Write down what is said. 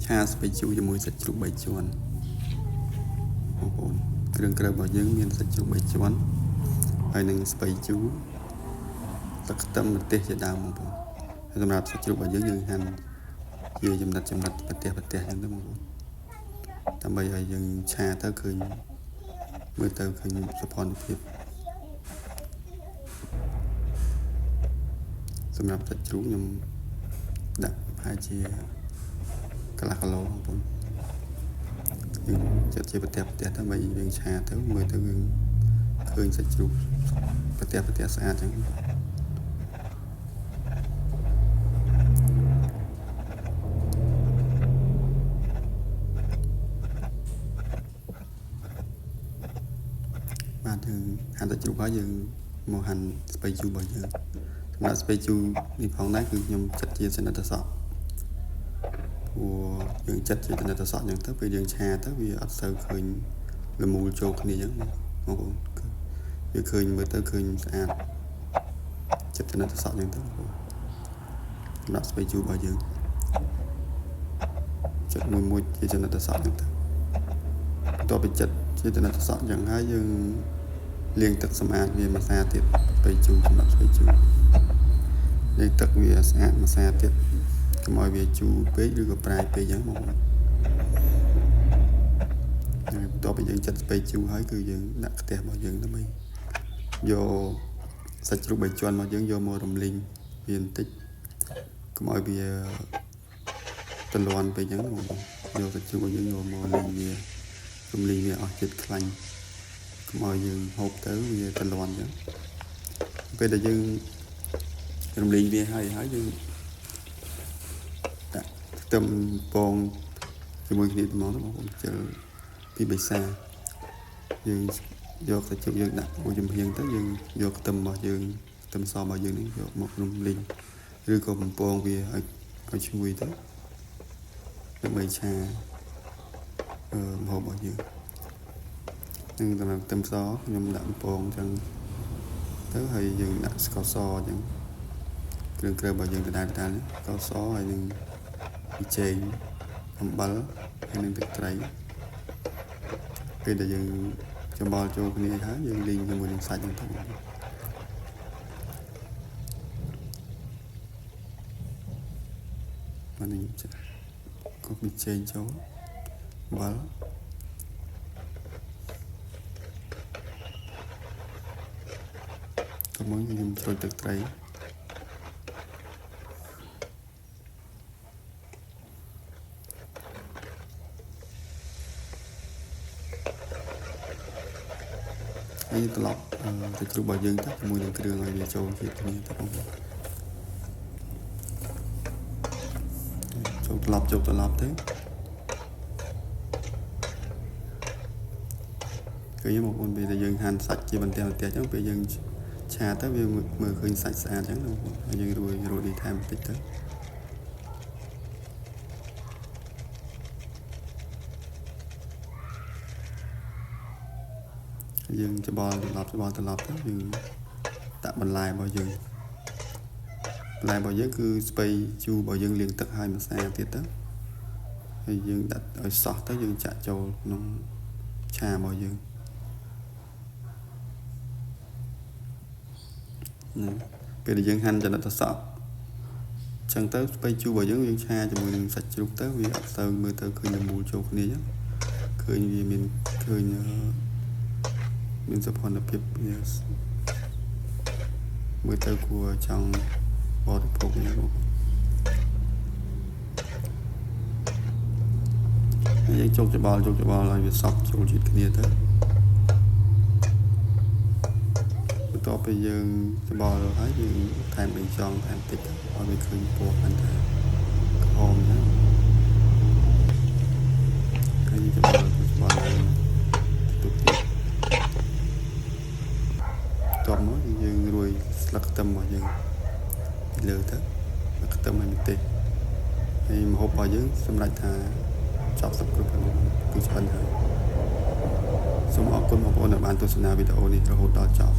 ឆាស្ពៃជូរជាមួយសាច់ជ្រូក3ជាន់បងប្អូនគ្រឿងក្រៅរបស់យើងមានសាច់ជ្រូក3ជាន់ហើយនិងស្ពៃជូរទឹកខ្ទឹមម្ទេសជាដើមបងប្អូនហើយសម្រាប់សាច់ជ្រូករបស់យើងយើងហាន់ជាចំណិតចំណិតប្រទេសប្រទេសអញ្ចឹងទៅបងប្អូនដើម្បីឲ្យយើងឆាទៅឃើញមើលទៅឃើញសោភ័ណភាពសម្រាប់សាច់ជ្រូកខ្ញុំដាក់ប្រហែលជាកន្លះគីឡូបងប្អូនយើងចិត្តជាប្រទេសប្រទេសដើម្បីយើងឆាទៅមើលទៅយើងឃើញសាច់ជ្រូកប្រទេសប្រទេសស្អាតអញ្ចឹងបាទយើងហាន់សាច់ជ្រូកហើយយើងមកហាន់ស្ពៃជូររបស់យើងសម្រាប់ស្ពៃជូរនេះផងដែរគឺខ្ញុំចិត្តជាសនិតសក់ព្រោះយើងចិត្តជាចំណិតសក់អញ្ចឹងទៅពេលយើងឆាទៅវាអត់សូវឃើញលមូលចូលគ្នាអញ្ចឹងបងប្អូនវាឃើញមើលទៅឃើញស្អាតចិត្តចំណិតសក់អញ្ចឹងទៅបងប្អូនសម្រាប់ស្ពៃជូររបស់យើងចិត្តមួយមួយជាចំណិតសក់អញ្ចឹងទៅបន្ទាប់ពីចិត្តជាចំណិតសក់អញ្ចឹងហើយយើងលាងទឹកសម្អាតវាមួយសាទៀតស្ពៃជូរសម្រាប់ស្ពៃជូរលាងទឹកវាស្អាតមួយសាទៀតកុំឲ្យវាជូរពេកឬក៏ប្រៃពេកអញ្ចឹងបងប្អូនហើយបន្ទាប់ពីយើងចិតស្ពៃជូរហើយគឺយើងដាក់ខ្ទះរបស់យើងដើម្បីយកសាច់ជ្រូក3ជាន់របស់យើងយកមករំលីងវាបន្តិចកុំឲ្យវាទលាន់ពេកអញ្ចឹងបងប្អូនយកសាច់ជ្រូករបស់យើងយកមកលីងវារំលីងវាអស់ជាតិខ្លាញ់កុំឲ្យយើងហូបទៅវាទលាន់អញ្ចឹងពេលដែលយើងរំលីងវាហើយហើយយើងដាក់ខ្ទឹមពងជាមួយគ្នាហ្មងទៅបងប្អូនខ្ជិលពីបិសាយើងយកសាច់ជ្រូកយើងដាក់មួយចំហៀងទៅយើងយកខ្ទឹមរបស់យើងខ្ទឹមសរបស់យើងនេះយកមករំលីងឬក៏បំពងវាឲ្យឈ្ងុយទៅដើម្បីឆាម្ហូបរបស់យើងនឹងសម្រាប់ខ្ទឹមសខ្ញុំដាក់បំពងអញ្ចឹងទៅហើយយើងដាក់ស្ករសអញ្ចឹងគ្រឿងក្រៅរបស់យើងដដែលៗនេះស្ករសហើយនឹងប៊ីចេងអំបិលហើយនឹងទឹកត្រីពេលដែលយើងច្បល់ចូលគ្នាហើយយើងលីងជាមួយនឹងសាច់ហ្នឹងទៅបាទនេះចាក៏ប៊ីចេងចូលអំបិលតមកខ្ញុំជ្រោយទឹកត្រីហើយត្រឡប់ទៅជ្រូករបស់យើងទៅជាមួយនឹងគ្រឿងឲ្យវាចូលជាតិគ្នាទៅបងប្អូនចូលត្រឡប់ចូលត្រឡប់ទៅឃើញបងប្អូនពេលដែលយើងហាន់សាច់ជាបន្ទះបន្ទះអញ្ចឹងពេលយើងឆាទៅវាមើលឃើញសាច់ស្អាតអញ្ចឹងបងប្អូនហើយយើងរួយរួយនេះថែមបន្តិចទៅយើងច្បល់ត្រឡប់ច្បល់ត្រឡប់ទៅយើងដាក់បន្លែរបស់យើងបន្លែរបស់យើងគឺស្ពៃជូររបស់យើងលាងទឹកហើយមួយសាទៀតទៅហើយយើងដាក់ឲ្យសោះទៅយើងចាក់ចូលក្នុងឆារបស់យើងណាពេលដែលយើងហាន់ចំណិតសក់ចឹងទៅស្ពៃជូររបស់យើងយើងឆាជាមួយនឹងសាច់ជ្រូកទៅវាអត់សូវមើលទៅឃើញមូលចូលគ្នាចឹងឃើញវាមានឃើញមានសោភ័ណភាពវាមើលទៅគួរចង់បរិភោគនេះបងហើយយើងជោគច្បល់ជោគច្បល់ឲ្យវាសព្វចូលជាតិគ្នាទៅបន្ទាប់ពីយើងច្បល់ហើយយើងថែមប៊ីចង់ថែមតិចឲ្យវាឃើញពណ៌កាន់តែក្រហមហ្នឹងហើយយើងច្បល់ច្បល់ឡើងទុកទៀតតបមកយើងរួយស្លឹកខ្ទឹមរបស់យើងពីលើទៅស្លឹកខ្ទឹមហើយម្ទេសហើយម្ហូបរបស់យើងសម្រាប់ថាចប់សព្វគ្រប់ហើយគឺឆ្អិនហើយសូមអរគុណបងប្អូនដែលបានទស្សនាវីដេអូនេះរហូតដល់ចប់